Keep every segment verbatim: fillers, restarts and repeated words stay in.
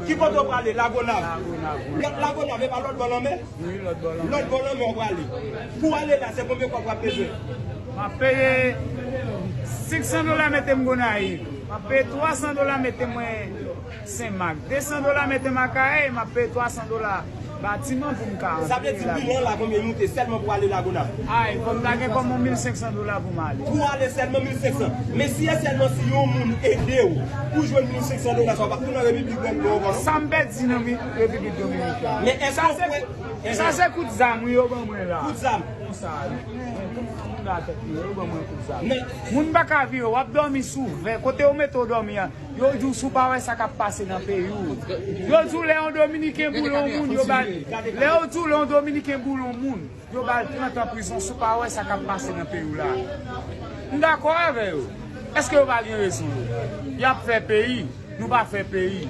Ki kote w prale? Lagonav. Lagonav, wi. Lòt Lagonav, e pa lòt bò lanmè? Wi, lòt bò lanmè. Lòt bò lanmè w prale. Pou w ale la, se konbyen kòb w ap bezwen? M ap peye senk san dola, mete m Gonayiv. M ap peye twa san dola, mete mwen Senmak. De san dola, mete m Akayè, m ap peye twa san dola batiman pou m ka antre la. Sa vle di bilan la konbyen l moute sèlman pou ale Lagonav? Ay, fò m ta gen kòm yon mil senk san dola pou m ale. Pou ale sèlman mil senk san. Men si e sèlman si yon moun ede w pou jwenn mil senk san dola sa, w p ap tounen Repiblik Dominikèn ankò non. Sa m pèdi nan mi-, Repiblik Dominikèn. Men èske w kwè? Sa se kout zam, wi, yo ban mwen la. Kout zam. Konsa, wi. Moun la tèt li, yo ban mwen kout zam. Moun pa ka vire, w ap dòmi sou vè. Kote yo mete w dòmi a? Yo di w si w pa wè sa k ap pase nan peyi w. Yo di w lè yon Dominiken boule yon moun, yo ba l. Lè yo di w lè yon Dominiken boule yon moun, yo ba l trant an prizon si w pa wè sa k ap pase nan peyi w la. M dakò avè yo. Èske yo pa gen rezon yo? Y ap fè peyi, nou pa fè peyi.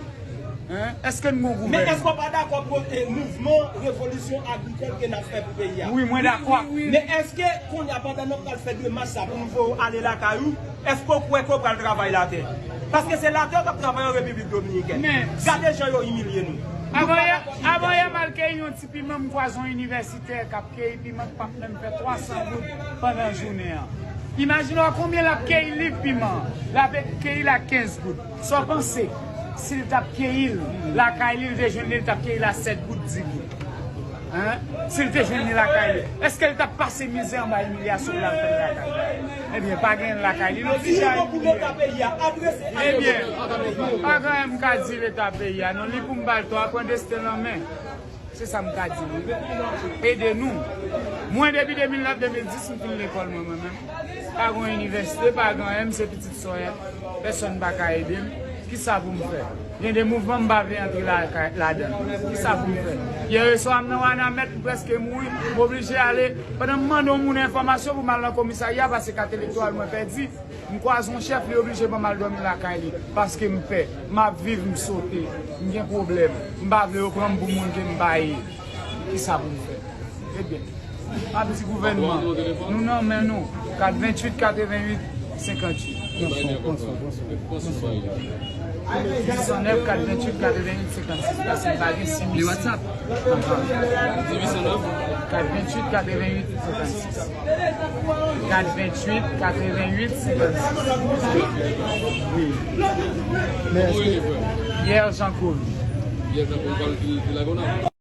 Hein? Èske n gon gouvènman? Men èske w pa dakò pou, eh, mouvman revolisyon agrikòl ke n ap fè pou peyi a? Wi, mwen dakò. Men èske kounye a pandan n ap pral fè demach sa pou nou voye w ale lakay ou, èske w kwè ke w pral travay latè? Paske se latè k ap travay an Repiblik Dominikèn. Gade jan yo imilye nou. Avan yè, avan yè m al keyi yon ti piman, m kwaze yon inivèsitè k ap keyi piman k p ap menm fè twa san goud pandan jounen an. Imajine w konbyen l ap keyi liv piman an. L ap keyi l a kenz goud. Sa w panse? Si l t ap keyi l lakay li, l te jwenn li, l t ap keyi l a sèt goud, di goud. Hein? Si l te jwenn li lakay li, èske l t ap pase mizè anba imilyasyon l al fè l lakay li? Ebyen, pa genyen l lakay li, l oblije al imilye. Ebyen, pa gen anyen m ka di Leta peyi a non, li pou m ba l tò a, pran desten l an men. Se sa m ka di nou. Ede nou. Mwen, depi de mil nèf, de mil dis, m fin lekòl mwen, mwen menm. Pa gen yon inivèsite, pa gen anyen, m se pitit sòyè. Pèsonn pa ka ede m. Kisa pou m fè? Gen de mouvman m pa vle antre la, ladan l. Kisa pou m fè? Yè swa m nan Wanament, m prèske mouri, m oblije ale. Pandan m mande yon moun enfòmasyon pou m al nan komisarya, paske kat elektoral mwen pèdi. M kwaze yon chèf, li oblije ban m al dòmi lakay li, paske m pè. M ap viv, m sote, m gen pwoblèm. M pa vle yo pran m pou moun ke m pa ye. Kisa pou m fè? Ebyen, m ap di gouvènman, nou nan men nou, kat venntuit katrevennuit senkantuit. Pran swen, pran swen, pran swen. Dis san nèf, kat venntuit, katrevennuit, senkannsis. Paske m pa gen sis mil. Li WhatsApp? Anhan. Dis san nèf? Kat venntuit, katrevennuit, senkannsis. Kat venntuit, katrevennuit, senkannsis. Wi. Pierre Jean Claude. Pierre Jean Claude, li, li Lagonav.